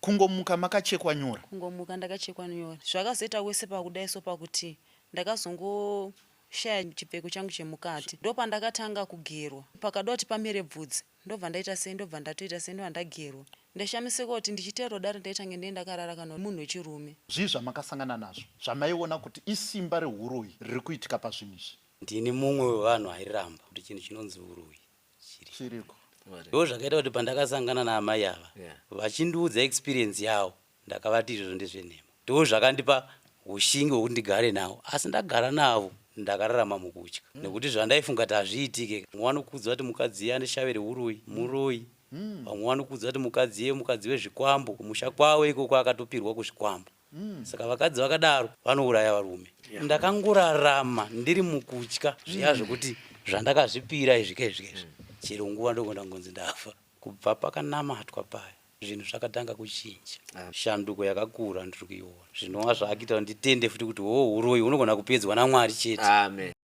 Kungomuka makachekwa nyora. Kungomuka ndakachekwa nyora. Zvakazoita wese pakudai so pakuti ndakazongoshaya chipfeko changu chemukati. Ndopandakatanga kugerwa. Pakada kuti pamere bvudzi ndobva ndaita sei ndobva ndatoita sei ndobva ndagerwa. Ndashamisika kuti ndichiteerwa dare ndaitange ndee ndakarara kana munhu wechirume. Zvii zvamakasangana nazvo zvamaiona kuti isimba rehuroyi riri kuitika pazvinhu izvi? Ndini mumwe wevanhu airamba kuti chinhu chinonzi uroyi chiriko. Ndo zvakaita kuti pandakasangana naamai ava vachindiudza experience yavo ndakavati izvozvo ndezvenhema. Ndo zvakandipa ushingi hwekuti ndigare navo asi ndagara navo ndakararama mukutya nekuti zvandaifunga kuti hazviitike. Vamwe vanokuudza kuti mukadzi iye ane shave reuroyi muroyi. Vamwe vanokuudza kuti mukadzi iye mukadzi wezvikwambo kumusha kwavo ikoko akatopirwa kuzvikwambo. Saka vakadzi vakadaro vanouraya varume. Ndakangorarama ndiri mukutya zviya zvekuti zvandakazvipira izvi ke izvi ke izvi chero nguva ndogona kungonzi ndafa. Kubva pakanamatwa paya zvinhu zvakatanga kuchinja. Shanduko yakakura ndiri kuiona zvinova zvakuita kuti nditende futi kuti hoo huroyi hunogona kupedzwa naMwari chete. Amen.